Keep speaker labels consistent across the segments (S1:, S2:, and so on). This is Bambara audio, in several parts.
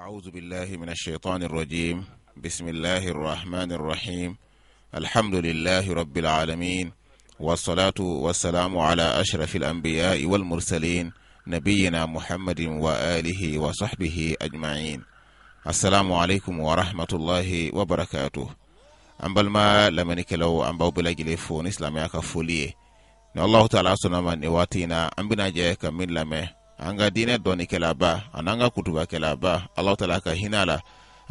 S1: أعوذ بالله من الشيطان الرجيم بسم الله الرحمن الرحيم الحمد لله رب العالمين والصلاة والسلام على أشرف الأنبياء والمرسلين نبينا محمد وآله وصحبه أجمعين السلام عليكم ورحمة الله وبركاته an balima lamɛnnikɛlaw an b'aw bɛɛ lajɛlen fo ni silamɛya ka foli ye ni Allahu taala sɔnna ma nin waati in na an bɛna jɛ ka min lamɛn an ka diinɛ dɔnnikɛlaba an'an ka kutubakɛlaba Allahu taala ka hinɛ a la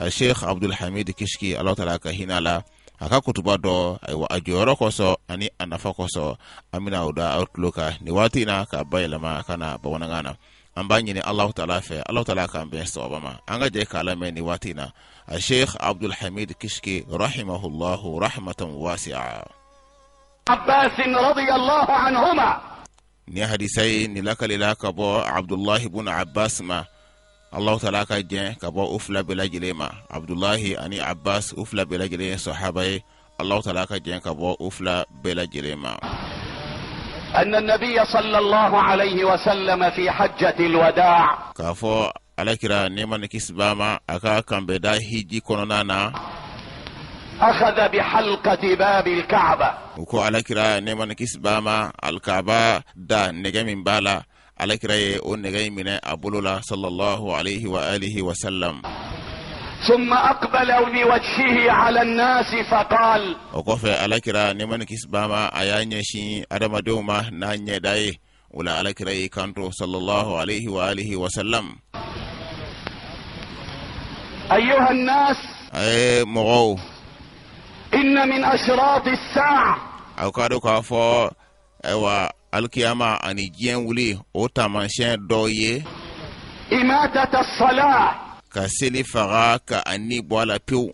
S1: Sheikh Abdul Hamid Kishki Allahu taala ka hinɛ a la a ka kutuba dɔ ayiwa a jɔyɔrɔ kosɔn ani a nafa kosɔn an bɛna o da aw tulo kan nin waati in na k'a bayɛlɛma ka na bamanankan na an b'a ɲini Allahu taala fɛ Allahu taala k'an bɛn sawaba ma an ka jɛ k'a lamɛn nin waati in na a Sheikh Abdul Hamid Kishki rahimahullahu rahmatan wasi'a
S2: Abbas radiyallahu anhuma
S1: Nin hadisa ye nin lakalila ka bɔ Abudulahi bun Abbas ma Alahu taala ka jɛn ka bɔ u fila bɛɛ lajɛlen ma Abudulahi ani Abbas u fila bɛɛ lajɛlen ye sahaba ye Alahu taala ka jɛn ka bɔ u fila bɛɛ lajɛlen ma Anna
S2: nabiya sallallahu alayhi wa sallam fi hajjatil wadaa
S1: k'a fɔ alakira nɛɛma ni kisi b'a ma a ka kanbɛda hiji kɔnɔna na
S2: akhadha bi halqati babil kaaba
S1: u ko alakira nɛɛma ni kisi b'a ma alikaaba da nɛgɛ min b'a la alakira ye o nɛgɛ in minɛ a bolo la sallallahu alaihi wa alihi wa sallam
S2: ثم أقبل بوجهه على الناس فقال
S1: o kɔfɛ alakira nɛɛma ni kisi b'a ma a y'a ɲɛsin adamadenw ma n'a ɲɛda ye o la alakira y'i kanto sallallahu alaihi wa alihi wa sallam
S2: أيها الناس
S1: a ye mɔgɔw
S2: إن من أشراط الساعة
S1: aw k'a dɔn k'a fɔ ayiwa alikiyama ani diɲɛ wuli o taamasiyɛn dɔ ye
S2: إماتة الصلاة
S1: ka seli faga ka a ni bɔ a la pewu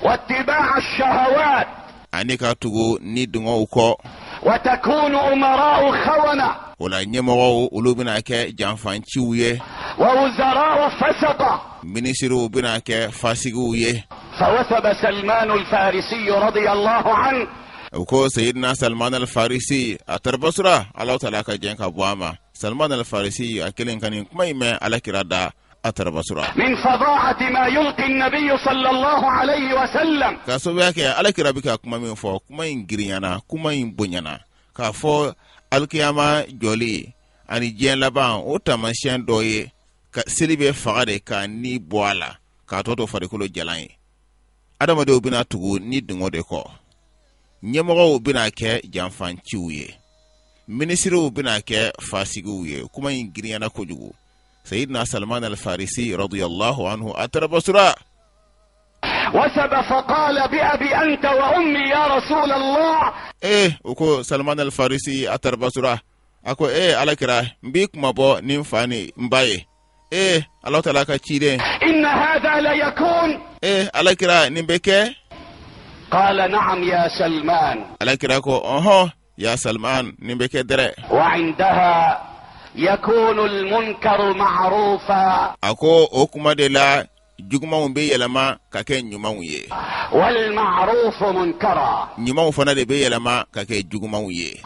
S2: واتباع الشهوات
S1: ani ka tugu ni dungɔw kɔ
S2: وتكون أمراء خونة
S1: o la ɲɛmɔgɔw olu bɛna kɛ janfanciw ye
S2: ووزراء فسقة
S1: minisiriw bɛna kɛ fasigiw ye
S2: فوثب سلمان الفارسي رضي الله عنه
S1: u ko seyidina salman al-farisi a tarabasura alahu taala ka jɛn ka bɔ a ma salman al-farisi a kelen ka nin kuma in mɛn alakira da a tarabasura
S2: من فظاعة ما يلقي النبي صلى الله عليه وسلم
S1: k'a sababuya kɛ alakira bɛ ka kuma min fɔ kuma in girinyana kuma in bonyana k'a fɔ alikiyama jɔli ani diɲɛ laban o taamasiyɛn dɔ ye ka seli bɛ faga de k'a ni bɔ a la k'a tɔ to farikolo jalan ye adamadenw bɛna tugu ni dungɔ de kɔ ɲɛmɔgɔw bɛna kɛ janfanciw ye minisiriw bɛna kɛ fasigiw ye kuma in girinyana kojugu sayidina salman al-farisi radiyallahu anhu a tarabasura
S2: وثب فقال بأبي أنت وأمي يا رسول الله
S1: ee u ko salman al-farisi a tarabasura a ko ee alakira n b'i kunmabɔ ni n fa ni n ba ye ee alahu taala ka ciden
S2: إن هذا ليكون
S1: ee alakira nin bɛ kɛ
S2: قال نعم يا سلمان
S1: alakira ko ɔhɔn ya salman nin bɛ kɛ dɛrɛ
S2: وعندها يكون المنكر معروفا
S1: a ko o kuma de la jugumanw bɛ yɛlɛma ka kɛ ɲumanw ye
S2: والمعروف منكرا
S1: ɲumanw fana de bɛ yɛlɛma ka kɛ jugumanw ye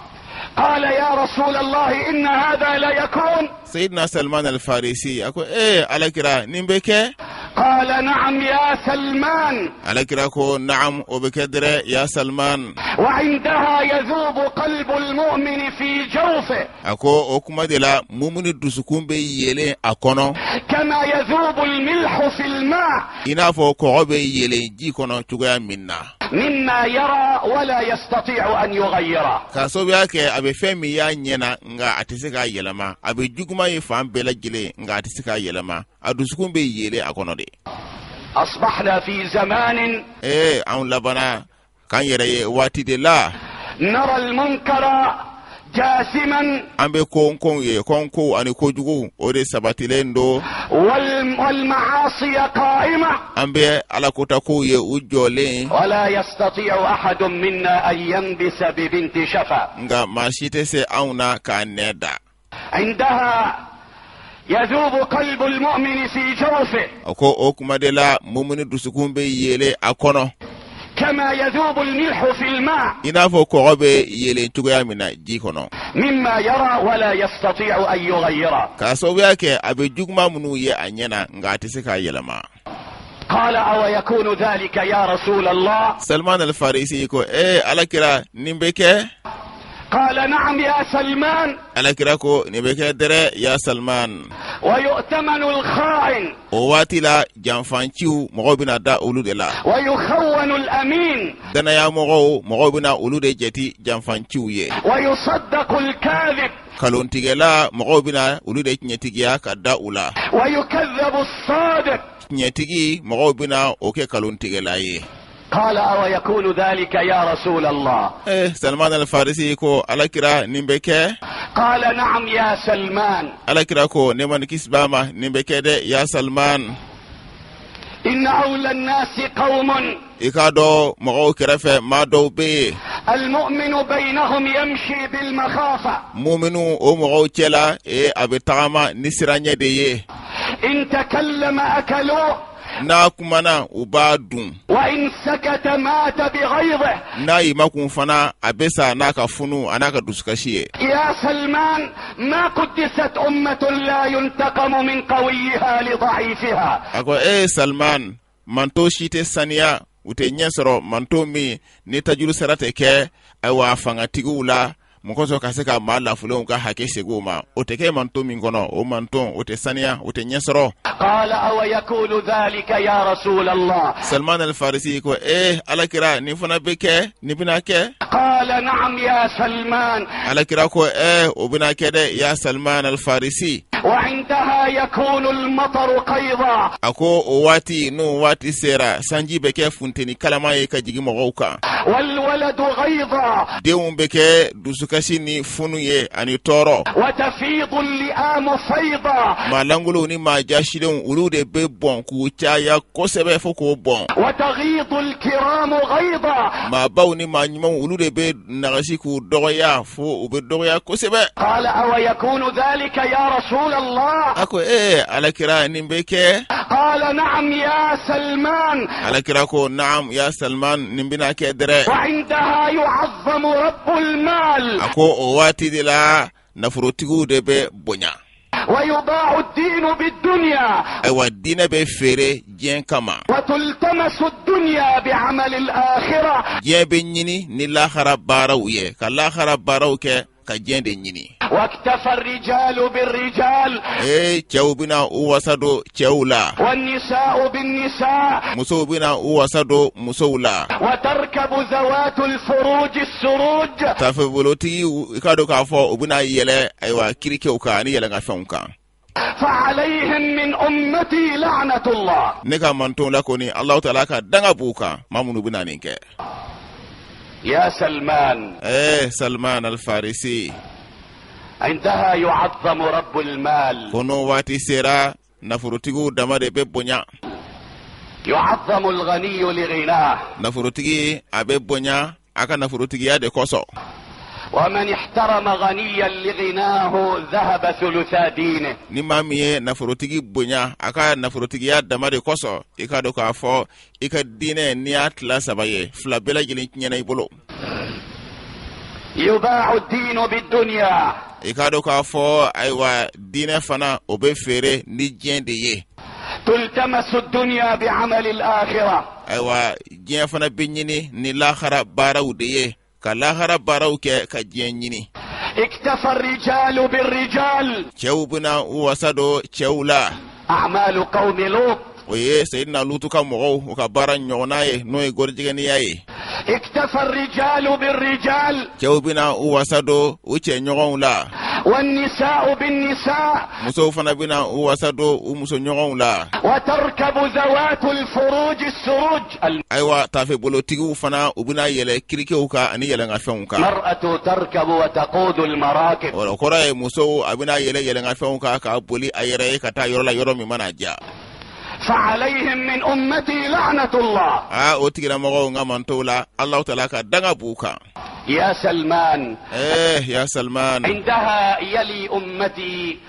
S2: قال يا رسول الله إن هذا لا يكون
S1: Seyidina Salman al-Farisi a ko ee alakira nin bɛ kɛ
S2: قال نعم يا سلمان
S1: alakira ko naam o bɛ kɛ dɛrɛ ya Salman
S2: وعندها يذوب قلب المؤمن في جوفه
S1: a ko o kuma de la mumuni dusukun bɛ yeelen a kɔnɔ
S2: كما يذوب الملح في الماء
S1: i n'a fɔ kɔgɔ bɛ yeelen ji kɔnɔ cogoya min na
S2: مما يرى ولا يستطيع أن يغيره
S1: k'a sababuya kɛ a bɛ fɛn min y'a ɲɛ na nka a tɛ se k'a yɛlɛma a bɛ juguman ye fan bɛɛ lajɛlen nka a tɛ se k'a yɛlɛma a dusukun bɛ yeelen a kɔnɔ de
S2: أصبحنا في زمان
S1: ee anw labanna k'an yɛrɛ ye waati de la
S2: نرى المنكر جاثما
S1: an bɛ kɔnkow ye kɔnkow ani kojuguw o de sabatilen don
S2: والمعاصي قائمة
S1: an bɛ alakotakow ye u jɔlen
S2: ولا يستطيع أحد منا أن ينبس ببنت شفا
S1: nka maa si tɛ se anw na k'a nɛ da
S2: عندها يذوب قلب المؤمن في جوفه
S1: a ko o kuma de la mumuni dusukun bɛ yeelen a kɔnɔ
S2: كما يذوب الملح في الماء
S1: I n'a fɔ kɔgɔ bɛ yelen cogoya min na ji kɔnɔ.
S2: مما يرى ولا يستطيع أن يغيره.
S1: K'a sababuya kɛ a bɛ juguman minnu ye a ɲɛ na, nka a tɛ se k'a yɛlɛma.
S2: قال أو يكون ذلك يا رسول الله؟
S1: Salman al-Farisi ko: ee Alakira, nin bɛ kɛ?
S2: قال نعم يا سلمان.
S1: Alakira ko: nin bɛ kɛ dɛrɛ, ya Salman.
S2: ويؤتمن الخائن.
S1: O waati la, janfanciw, mɔgɔw bɛna da olu de la.
S2: ويخون الأمين.
S1: Danaya mɔgɔw, mɔgɔw bɛna olu de jate janfanciw ye.
S2: ويصدق الكاذب.
S1: Kalontigɛla, mɔgɔw bɛna olu de tiɲɛtigiya ka da u la.
S2: ويكذب الصادق.
S1: Tiɲɛtigi, mɔgɔw bɛna o kɛ kalontigɛla ye.
S2: قال أو يكون ذلك يا رسول الله؟
S1: Salman al-Farisi ko: Alakira, nin bɛ kɛ?
S2: قال نعم يا سلمان.
S1: Alakira ko, nɛɛma ni kisi b'a ma, nin bɛ kɛ dɛ, ya Salman.
S2: إن أولى الناس قوم
S1: I k'a dɔn, mɔgɔw kɛrɛfɛ maa dɔw bɛ yen,
S2: المؤمن بينهم يمشي بالمخافة.
S1: Muminu o mɔgɔw cɛla, a bɛ tagama ni siranɲɛ de ye.
S2: إن تكلم أكلوه.
S1: N'a kumana, u b'a dun.
S2: وإن سكت مات بغيظه.
S1: N'a y'i makun fana, a bɛ sa n'a ka funu a n'a ka dusukasi ye.
S2: يا سلمان، ما قدست أمة لا ينتقم من قويها لضعيفها.
S1: A ko: e Salman, manto si tɛ saniya, u tɛ ɲɛ sɔrɔ, manto min ni tajuru sara tɛ kɛ, ayiwa, fangatigiw la mɔgɔ sɔrɔ ka se ka maa lafulenw ka hakɛ segin u ma, o tɛ kɛ manto min kɔnɔ, o manton o tɛ saniya, o tɛ ɲɛ sɔrɔ.
S2: قال أو يكون ذلك يا رسول الله؟
S1: Salman al-Farisi ko: ee Alakira, nin fana bɛ kɛ? Nin bɛna kɛ?
S2: قال نعم يا سلمان.
S1: Alakira ko: o bɛna kɛ dɛ, ya Salman al-Farisi.
S2: وعندها يكون المطر قيظا.
S1: A ko o waati, n'o waati sera, sanji bɛ kɛ funteni kalama ye ka jigin mɔgɔw kan.
S2: والولد غيظا.
S1: Denw bɛ kɛ dusukasi ni funu ye ani tɔɔrɔ.
S2: وتفيض اللئام فيضا.
S1: Maa langolow ni maa jasilenw, olu de bɛ bɔn k'u caya kosɛbɛ fo k'o bɔn.
S2: وتغيض الكرام غيظا.
S1: Maabaw ni maa ɲumanw, olu de bɛ nagasi k'u dɔgɔya fo u bɛ dɔgɔya kosɛbɛ.
S2: قال أو يكون ذلك يا رسول الله؟
S1: A ko: ee Alakira, nin bɛ kɛ?
S2: قال نعم يا سلمان.
S1: Alakira ko: naam ya Salman, nin bɛna kɛ dɛrɛ.
S2: وعندها يعظم رب المال.
S1: A ko o waati de la, nafolotigiw de bɛ bonya.
S2: ويباع الدين بالدنيا.
S1: Ayiwa, diinɛ bɛ feere diɲɛ kama.
S2: وتلتمس الدنيا بعمل الآخرة.
S1: Diɲɛ bɛ ɲini ni lahara baaraw ye, ka lahara baaraw kɛ ka diɲɛ de ɲini.
S2: واكتفى الرجال بالرجال.
S1: Ee, cɛw bɛna u wasa don cɛw la.
S2: والنساء بالنساء.
S1: Musow bɛna u wasa don musow la.
S2: وتركب ذوات الفروج السروج.
S1: Tafebolotigi, i k'a dɔn k'a fɔ u bɛna yɛlɛ, ayiwa, kirikew kan ani yɛlɛnkanfɛnw kan.
S2: فعليهم من أمتي لعنة الله.
S1: Ne ka mantonw la kɔni, Alahu Taala ka danga b'u kan, maa minnu bɛna nin kɛ.
S2: يا سلمان،
S1: Salman al-Farisi،
S2: عندها يعظم رب المال.
S1: ko n'o waati sera, nafolotigiw dama de bɛ bonya.
S2: يعظم الغني لغناه.
S1: Nafolotigi, a bɛ bonya a ka nafolotigiya de kosɔn.
S2: ومن احترم غنيا لغناه ذهب ثلثا دينه.
S1: Ni maa min ye nafolotigi bonya a ka nafolotigiya dama de kosɔn, i ka dɔn k'a fɔ i ka diinɛ, n'i y'a tila saba ye, fila bɛɛ lajɛlen tiɲɛna i bolo.
S2: يباع الدين بالدنيا.
S1: I k'a dɔn k'a fɔ, ayiwa, diinɛ fana, o bɛ feere ni diɲɛ de ye.
S2: تلتمس الدنيا بعمل الآخرة.
S1: Ayiwa, diɲɛ fana bɛ ɲini ni lahara baaraw de ye, ka lahara baaraw kɛ ka diɲɛ ɲini.
S2: اكتفى الرجال بالرجال.
S1: Cɛw bɛna u wasa don cɛw la.
S2: أعمال قوم لوط.
S1: O ye Seyidina Lutu ka mɔgɔw u ka baara ɲɔgɔnna ye, n'o ye gɔrijɛgɛniya ye.
S2: اكتفى الرجال بالرجال.
S1: Cɛw bɛna u wasa don u cɛ ɲɔgɔnw la.
S2: والنساء بالنساء.
S1: Musow fana bɛna u wasa don u muso ɲɔgɔnw la.
S2: وتركب ذوات الفروج السروج.
S1: Ayiwa, tafebolotigiw fana, u bɛna yɛlɛ kirikew kan ani yɛlɛnkafɛnw kan.
S2: المرأة تركب وتقود المراكب.
S1: O kɔrɔ ye, musow, a bɛna yɛlɛ yɛlɛnkafɛnw kan k'a boli a yɛrɛ ye ka taa yɔrɔ la, yɔrɔ min mana diya.
S2: فعليهم من أمتي لعنة الله.
S1: Aa, o tigilamɔgɔw, n ka mantow la, Alahu Taala ka danga b'u kan.
S2: يا سلمان،
S1: Ya Salman،
S2: عندها يلي أمتي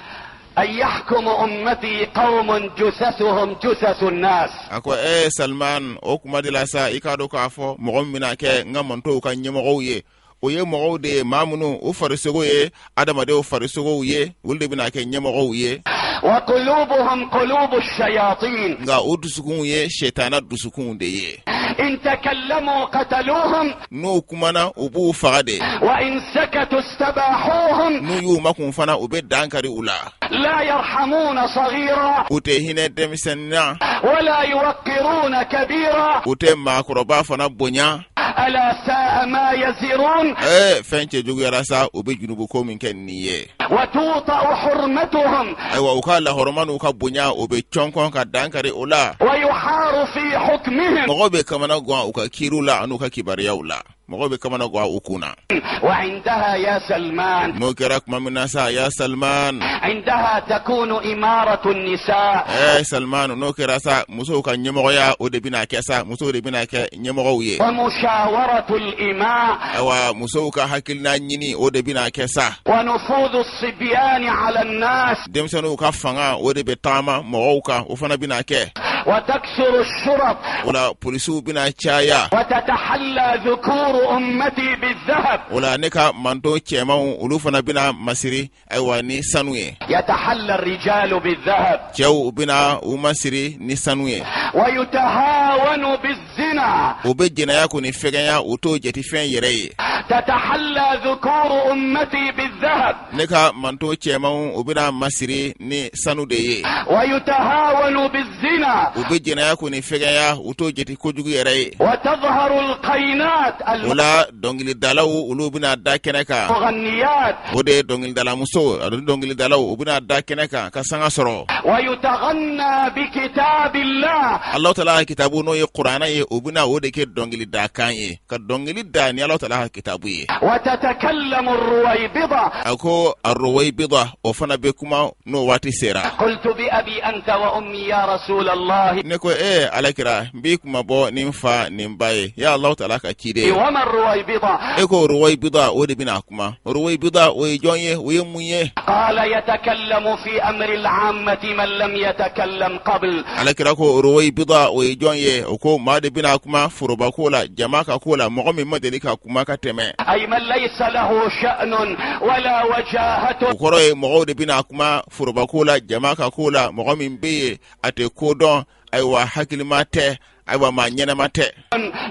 S2: أن يحكم أمتي قوم جثثهم جثث الناس.
S1: A ko Salman, o kuma de la sa, i k'a dɔn k'a fɔ mɔgɔ min bɛna kɛ n ka mantɔnw ka ɲɛmɔgɔw ye, o ye mɔgɔw de ye, maa minnu u farisogo ye adamadenw farisogow ye, olu de bɛna kɛ ɲɛmɔgɔw ye.
S2: وقلوبهم قلوب الشياطين.
S1: Nka o dusukunw ye sɛtana dusukunw de ye.
S2: إن تكلموا قتلوهم.
S1: N'u kumana, u b'u faga de.
S2: وإن سكتوا استباحوهم.
S1: N'u y'u makun fana, u bɛ dan kari u la.
S2: لا يرحمون صغيرا.
S1: U tɛ hinɛ denmisɛnnin na.
S2: ولا يوقرون كبيرا.
S1: U tɛ maakɔrɔba fana bonya.
S2: ألا ساء ما يزرون.
S1: Fɛn cɛ juguyara sa, u bɛ junubuko min kɛ nin ye.
S2: وتوطأ حرمتهم.
S1: Ayiwa, u ka lahɔrɔma n'u ka bonya, o bɛ cɔnkɔn ka dan kari o la.
S2: ويحار في حكمهم.
S1: Mɔgɔw bɛ kamana gan u ka kiiriw la an'u ka kibaruyaw la, mɔgɔw bɛ kamana gan u kun na.
S2: وعندها يا سلمان،
S1: N'o kɛra tuma min na sa, ya Salman،
S2: عندها تكون إمارة النساء.
S1: Salman, n'o kɛra sa, musow ka ɲɛmɔgɔya, o de bɛna kɛ sa, musow de bɛna kɛ ɲɛmɔgɔw ye.
S2: ومشاورة الإماء.
S1: Ayiwa, musow ka hakilina ɲini, o de bɛna kɛ sa.
S2: ونفوذ الصبيان على الناس.
S1: Denmisɛnninw ka fanga, o de bɛ taama mɔgɔw kan, o fana bɛna kɛ.
S2: وتكثر الشرط.
S1: O la, polisiw bɛna caya.
S2: وتتحلى ذكور أمتي بالذهب.
S1: O la, ne ka mantɔn cɛmanw, olu fana bɛna masiri, ayiwa, ni sanu ye.
S2: يتحلى الرجال بالذهب.
S1: Cɛw bɛna u masiri ni sanu ye.
S2: ويتهاون بالزنا.
S1: U bɛ jɛnɛya kɔni fɛgɛnya, u t'o jate fɛn yɛrɛ ye.
S2: تتحلى ذكور أمتي بالذهب.
S1: Ne ka mantɔn cɛmanw, u bɛna masiri ni sanu de ye.
S2: ويتهاون بالزنا.
S1: U bɛ jɛnɛya kɔni fɛgɛnya, u t'o jate kojugu yɛrɛ ye.
S2: وتظهر القينات
S1: O la, dɔnkilidalaw, olu bɛna da kɛnɛ kan.
S2: المغنيات.
S1: O de ye dɔnkilidalamuso ani dɔnkilidalaw, u bɛna da kɛnɛ kan ka sanga sɔrɔ.
S2: ويتغنى بكتاب الله.
S1: Alahu Taala ka kitabu, n'o ye Kuranɛ ye, u bɛna o de kɛ dɔnkilidakan ye, ka dɔnkili da ni Alahu Taala ka kitabu ye.
S2: وتتكلم الرويبضة.
S1: A ko Arowayibida, o fana bɛ kuma n'o waati sera.
S2: قلت بأبي أنت وأمي يا رسول الله.
S1: Ne ko, Alakira, n b'i kuma bɔ ni n fa ni n ba ye, ya Alahu Taala ka ciden.
S2: وما الرويبضة؟
S1: E ko Ruwayibida, o de bɛna kuma. Ruwayibida, o ye jɔn ye? O ye mun ye?
S2: قال يتكلم في أمر العامة من لم يتكلم قبل.
S1: Alakira ko Ruwayibida, o ye jɔn ye? O ko maa de bɛna kuma foroba ko la, jama ka ko la, mɔgɔ min ma deli ka kuma ka tɛmɛ.
S2: أي من ليس له شأن ولا وجاهة.
S1: O kɔrɔ ye, mɔgɔw de bɛna kuma foroba ko la, jama ka ko la, mɔgɔ min bɛ yen, a tɛ ko dɔn, ayiwa, hakilima tɛ, ayiwa, maa ɲɛnama tɛ.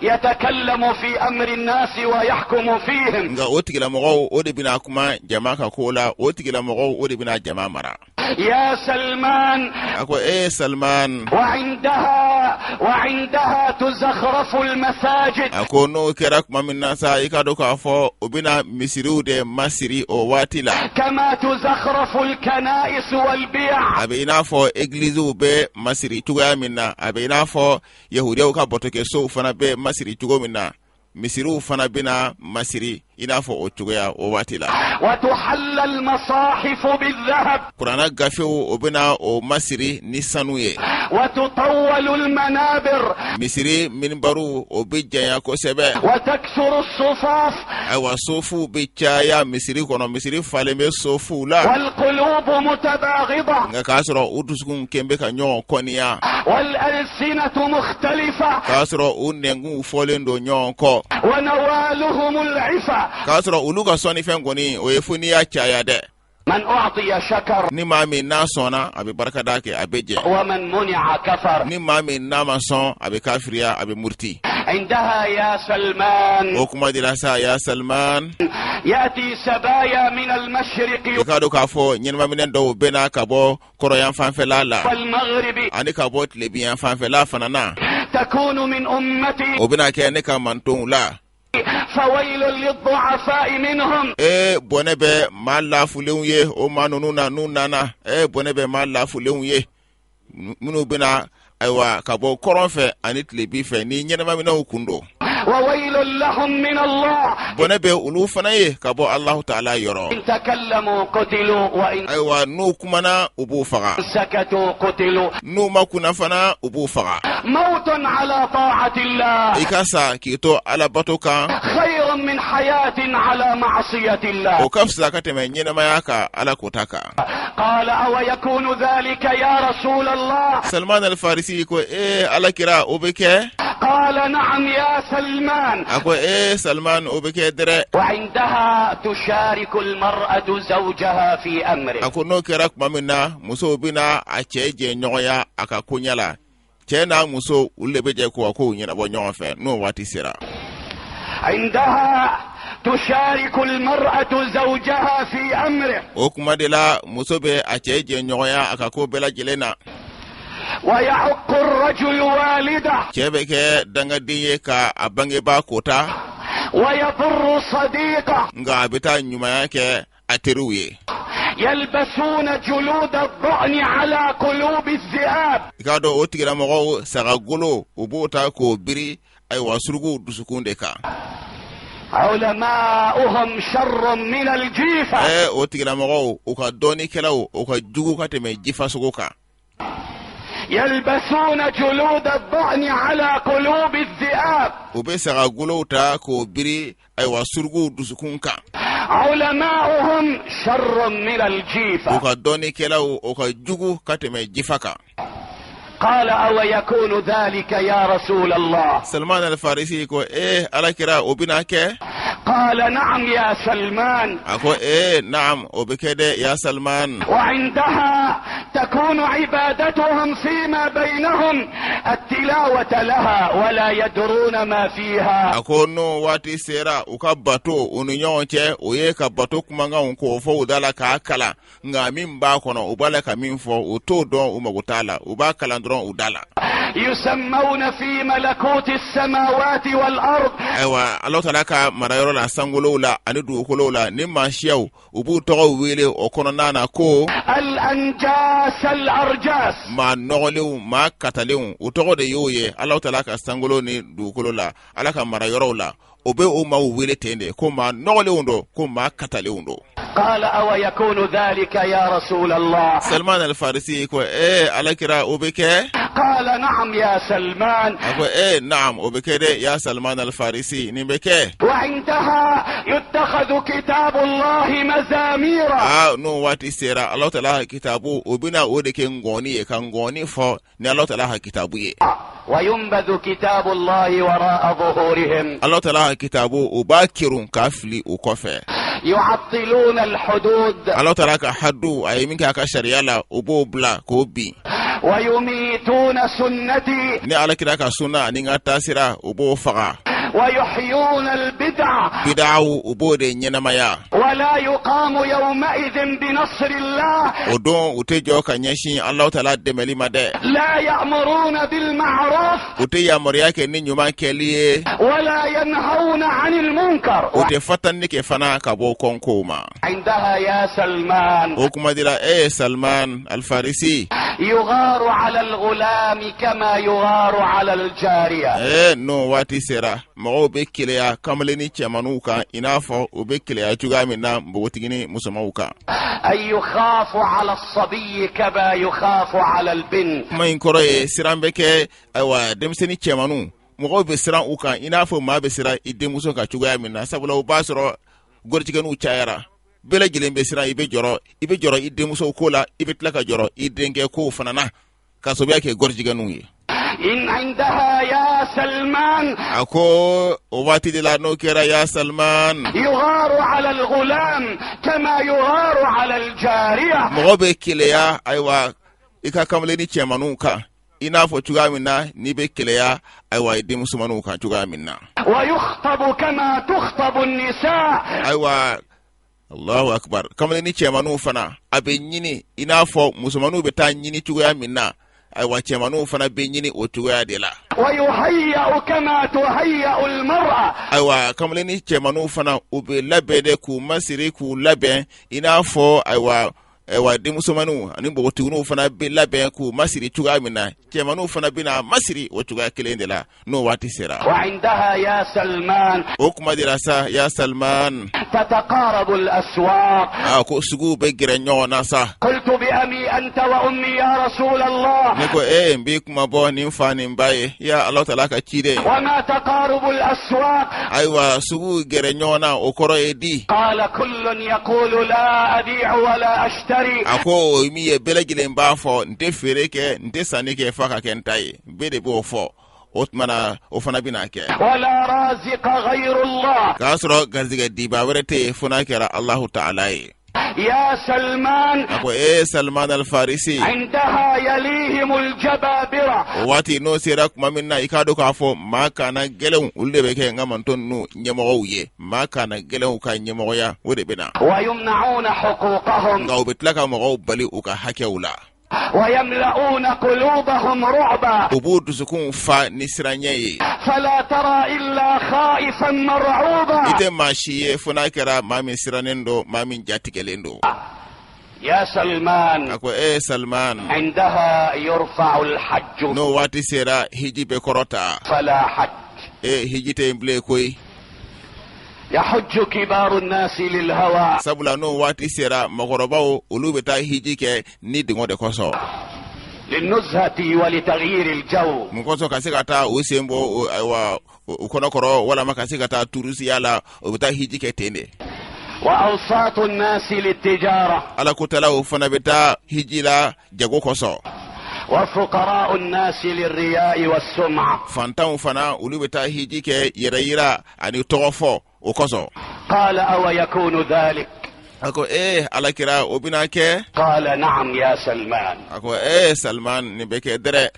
S2: يتكلم في أمر الناس ويحكم فيهم.
S1: Nka o tigilamɔgɔw, o de bɛna kuma jama ka ko la, o tigilamɔgɔw, o de bɛna jama mara.
S2: يا سلمان،
S1: A ko, Salman،
S2: وعندها تزخرف المساجد.
S1: A ko n'o kɛra tuma min na sa, i ka dɔn k'a fɔ o bɛna misiriw de masiri o waati la.
S2: كما تزخرف الكنائس والبيع.
S1: A bɛ i n'a fɔ egiliziw bɛ masiri cogoya min na, a bɛ i n'a fɔ yahudiyaw ka batokɛsow fana bɛ masiri cogo min na, misiriw fana bɛna masiri i n'a fɔ o cogoya o waati la.
S2: وتحلى المصاحف بالذهب.
S1: Kuranna gafew, o bɛna o masiri ni sanu ye.
S2: وتطول المنابر.
S1: Misiri minibaru, o bɛ janya kosɛbɛ.
S2: وتكثر الصفوف.
S1: Ayiwa, sofuw bɛ caya misiri kɔnɔ, misiri falen bɛ sofuw la.
S2: والقلوب متباغضة.
S1: Nka k'a sɔrɔ u dusukun kɛn bɛ ka ɲɔgɔn kɔniya.
S2: والألسنة مختلفة.
S1: K'a sɔrɔ u nɛnkunw fɔlen don ɲɔgɔn kɔ.
S2: ونوالهم العفة.
S1: K'a sɔrɔ olu ka sɔnnifɛn kɔni, o ye fo n'i y'a caya dɛ.
S2: من أعطي شكر.
S1: Ni maa min n'a sɔnna, a bɛ barikada kɛ, a bɛ jɛ.
S2: ومن منع كفر.
S1: Ni maa min n'a ma sɔn, a bɛ kafiriya, a bɛ muruti.
S2: عندها يا سلمان،
S1: O kuma de la sa, ya Salman،
S2: يأتي سبايا من المشرق
S1: i k'a dɔn k'a fɔ ɲɛnɛmaminɛ dɔw bɛ na ka bɔ kɔrɔyan fanfɛla la
S2: والمغرب.
S1: ani ka bɔ tilebiyan fanfɛla fana na.
S2: تكون من أمتي.
S1: O bɛna kɛ ne ka mantonw la.
S2: فويل للضعفاء منهم.
S1: Bɔnɛ bɛ maa lafulenw ye o maa ninnu na n'u nana. Bɔnɛ bɛ maa lafulenw ye minnu bɛna, ayiwa, ka bɔ kɔrɔn fɛ ani tilebi fɛ ni ɲɛnɛmaminɛw kun don.
S2: وويل لهم من الله.
S1: Bɔnɛ bɛ olu fana ye ka bɔ Alahu Taala yɔrɔ.
S2: إن تكلموا قتلوا وإن
S1: Ayiwa, n'u kumana, u b'u faga.
S2: سكتوا قتلوا.
S1: N'u ma kunna fana, u b'u faga.
S2: موت على طاعة الله
S1: I ka sa k'i to Ala bato kan
S2: خير خير من حياة على معصية الله.
S1: O ka fisa ka tɛmɛ ɲɛnamaya kan Ala kota kan.
S2: قال أو يكون ذلك يا رسول الله؟
S1: Salman al-Farisi ko ee Ala kira, o bɛ kɛ?
S2: قال نعم يا سلمان.
S1: A ko ee Salman, o bɛ kɛ dɛrɛ.
S2: وعندها تشارك المرأة زوجها في أمره.
S1: A ko n'o kɛra tuma min na, musow bɛna a cɛ jɛ ɲɔgɔnya a ka koɲɛ la. Cɛ n'a muso, olu de bɛ jɛ k'u ka kow ɲɛnabɔ ɲɔgɔn fɛ n'o waati sera.
S2: عندها تشارك المرأة زوجها في أمره.
S1: O kuma de la, muso bɛ a cɛ jɛ ɲɔgɔnya a ka ko bɛɛ lajɛlen na.
S2: ويعق الرجل والده.
S1: Cɛ bɛ kɛ dangaden ye ka a bangebaa kota.
S2: ويبر صديقه.
S1: Nka a bɛ taa ɲumanya kɛ a teriw ye.
S2: يلبسون جلود الضأن على قلوب الذئاب.
S1: I k'a dɔn, o tigilamɔgɔw, sagagolo, u b'o ta k'o biri, ayiwa, surukuw dusukun de kan.
S2: علماؤهم شر من الجيفة.
S1: O tigilamɔgɔw, u ka dɔnnikɛlaw, o ka jugu ka tɛmɛ jifasogo kan.
S2: يلبسون جلود الضأن على قلوب الذئاب.
S1: U bɛ sagagolow ta k'o biri, ayiwa, surukuw dusukun kan.
S2: علماؤهم شر من
S1: U
S2: الجيفة.
S1: ka dɔnnikɛlaw, o ka jugu ka tɛmɛ jifa kan.
S2: قال أو يكون ذلك يا رسول الله؟
S1: Salman al-Farisi ko ee Ala kira, o bɛna kɛ?
S2: قال نعم يا سلمان.
S1: A ko ee naam, o bɛ kɛ dɛ, ya Salman.
S2: وعندها تكون عبادتهم فيما بينهم التلاوة لها ولا يدرون ما فيها.
S1: A ko n'o waati sera, u ka bato u ni ɲɔgɔn cɛ, o ye ka bato kumakanw k'o fɔ u da la k'a kalan, nka min b'a kɔnɔ, u b'a la ka min fɔ, u t'o dɔn, u mago t'a la, u b'a kalan dɔrɔn u da la.
S2: يسمون في ملكوت السماوات والأرض
S1: Ayiwa, Ala taala ka marayɔrɔ la, sankolow la ani dugukolow la, ni maasiyaw, u b'u tɔgɔ wele o kɔnɔna na ko
S2: الأنجاس الأرجاس.
S1: maa nɔgɔlenw, maa katalenw, u tɔgɔ de y'o ye. Ala taala ka sankolo ni dugukolo la, Ala ka marayɔrɔw la, o bɛ o maaw wele ten de ko maa nɔgɔlenw don, ko maa katalenw don.
S2: قال أو يكون ذلك يا رسول الله؟
S1: Salman al-Farisi ko ee Ala kira, o bɛ kɛ?
S2: قال نعم يا سلمان.
S1: A ko ee naam, o bɛ kɛ dɛ, ya Salman al-Farisi, nin bɛ kɛ.
S2: وعندها يتخذ كتاب الله مزاميرا.
S1: Aa, n'o waati sera, Ala taala ka kitabu, o bɛna o de kɛ ngɔni ye, ka ngɔni fɔ ni Ala taala ka kitabu ye.
S2: وينبذ كتاب الله وراء ظهورهم.
S1: Ala taala ka kitabu, u b'a kerun k'a fili u kɔfɛ.
S2: يعطلون الحدود.
S1: Ala taala ka hadu, a ye min kɛ a ka sariya la, u b'o bila k'o bin.
S2: ويميتون سنتي.
S1: Ni Ala kira ka sunna ani n ka taasira, u b'o faga.
S2: ويحيون البدع.
S1: Bidaw, u b'o de ɲɛnamaya.
S2: ولا يقام يومئذ بنصر الله.
S1: O don, u tɛ jɔ ka ɲɛsin Ala taala dɛmɛli ma dɛ.
S2: لا يأمرون بالمعروف.
S1: U tɛ yamaruya kɛ ni ɲuman kɛli ye.
S2: ولا ينهون عن المنكر.
S1: U tɛ fatanni kɛ fana ka bɔ kɔnkow ma.
S2: عندها يا سلمان،
S1: O kuma dira e ye Salman Alfarisi،
S2: يغار على الغلام كما يغار على الجارية.
S1: N'o waati sera, mɔgɔw bɛ keleya kamalenni cɛmaninw kan i n'a fɔ u bɛ keleya cogoya min na npogotigini musomanw kan.
S2: أي يخاف على الصبي كما يخاف على البنت.
S1: Kuma in kɔrɔ ye, siran bɛ kɛ, ayiwa, denmisɛnnin cɛmaninw, mɔgɔw bɛ siran u kan i n'a fɔ maa bɛ siran i denmuso kan cogoya min na, sabula o b'a sɔrɔ gɔrijigɛniw cayara, bɛɛ lajɛlen bɛ siran. I bɛ jɔrɔ i denmuso ko la, i bɛ tila ka jɔrɔ i denkɛ kow fana na, k'a sababuya kɛ gɔrijigɛniw ye.
S2: إن عندها يا سلمان،
S1: A ko o waati de la, n'o kɛra, ya Salman،
S2: يغار على الغلام كما يغار على الجارية.
S1: mɔgɔ bɛ keleya, ayiwa, i ka kamalenni cɛmaninw kan i n'a fɔ cogoya min na n'i bɛ keleya, ayiwa, i denmusomaninw kan cogoya min na.
S2: ويخطب كما تخطب النساء.
S1: Ayiwa, Allahu akbar, kamalenni cɛmaninw fana, a bɛ ɲini i n'a fɔ musomaninw bɛ taa ɲini cogoya min na, ayiwa, cɛmaninw fana bɛ ɲini o cogoya de la.
S2: ويهيأ كما تهيأ المرأة.
S1: Ayiwa, kamalenni cɛmaninw fana, u bɛ labɛn de k'u masiri, k'u labɛn i n'a fɔ, ayiwa, Wa denmusomaninw ani npogotigininw fana bɛ labɛn k'u masiri cogoya min na, cɛmanninw fana bɛna masiri o cogoya kelen de la n'o waati sera. O kuma de la sa, ya Salman, a ko suguw bɛ gɛrɛ ɲɔgɔn na sa. Ne ko ee, n b'i kuma bɔ ni n fa ni n ba ye, ya Ala taala ka ciden. Ayiwa, suguw gɛrɛ ɲɔgɔn na, o kɔrɔ ye di? A ko o min ye, bɛɛ lajɛlen b'a fɔ n tɛ feere kɛ, n tɛ sanni kɛ f'a ka kɛ n ta ye. Bɛɛ de b'o fɔ. O tuma na, o fana bɛna kɛ k'a sɔrɔ garijɛgɛ dibaa wɛrɛ tɛ yen fo n'a kɛra Alahu taala ye.
S2: Ya Salman,
S1: a ko ee Salman al-Farisi, o waati n'o sera tuma min na, i k'a dɔn k'a fɔ maa kana gɛlɛnw, olu de bɛ kɛ n ka mantɔn ninnu ɲɛmɔgɔw ye. Maa kana gɛlɛnw ka ɲɛmɔgɔya, o de bɛ na, nka u bɛ tila ka mɔgɔw bali u ka hakɛw la. U b'u dusukunw fa ni siranɲɛ ye. I tɛ maa si ye fo n'a kɛra maa min sirannen don, maa min jatigɛlen don. A ko e Salman, n'o waati sera, hiji bɛ kɔrɔta. E hiji tɛ yen bilen koyi.
S2: Yahujju kibaru nasi lil hawa.
S1: Sabula n'o waati sera, mɔgɔkɔrɔbaw olu bɛ taa hiji kɛ ni dungɔ de kosɔn.
S2: Linuzhati wa litaghyiri aljaw.
S1: Mun kosɔn? Ka se ka taa u sen bɔ, ayiwa, u kɔnɔkɔrɔ, walama ka se ka taa turusiya la, u bɛ taa hiji kɛ ten de.
S2: Wa awsatu nasi litijara.
S1: Ala kotalaw fana bɛ taa hiji la jago kosɔn.
S2: Wa fuqara'u nasi lirriya'i was-sum'a.
S1: Fantanw fana, olu bɛ taa hiji kɛ yɛrɛyira ani tɔgɔ fɔ o kosɔn.
S2: Qala awa yakunu dhalik.
S1: A ko ee Alakira, o bɛna kɛ?
S2: Qala na'am ya Salman.
S1: A ko ee Salman, nin bɛ kɛ dɛrɛ.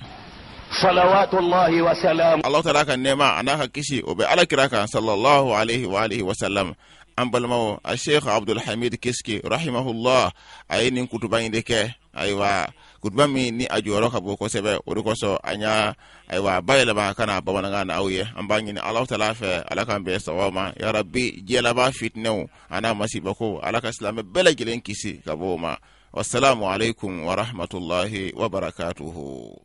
S2: Salawatullahi wa salam.
S1: Ala taala ka nɛɛma a n'a ka kisi, o bɛ Alakira kan, sallallahu alaihi wa alihi wa sallam. An balimaw, a Sheikh Abdul Hamid Kiski rahimahullah, a ye nin kutuba in de kɛ. Ayiwa, kutuba min ni a jɔyɔrɔ ka bon kosɛbɛ, o de kosɔn an y'a, ayiwa, bayɛlɛma ka na bamanankan na aw ye. An b'a ɲini Ala taala fɛ, Ala k'an bɛn sababu ma ya Rabbi. Diɲɛ laban fitinɛw a n'a masibako, Ala ka silamɛ bɛɛ lajɛlen kisi ka bɔ o ma. Wasalamu alaikum warahmatullahi wabarakatuhu.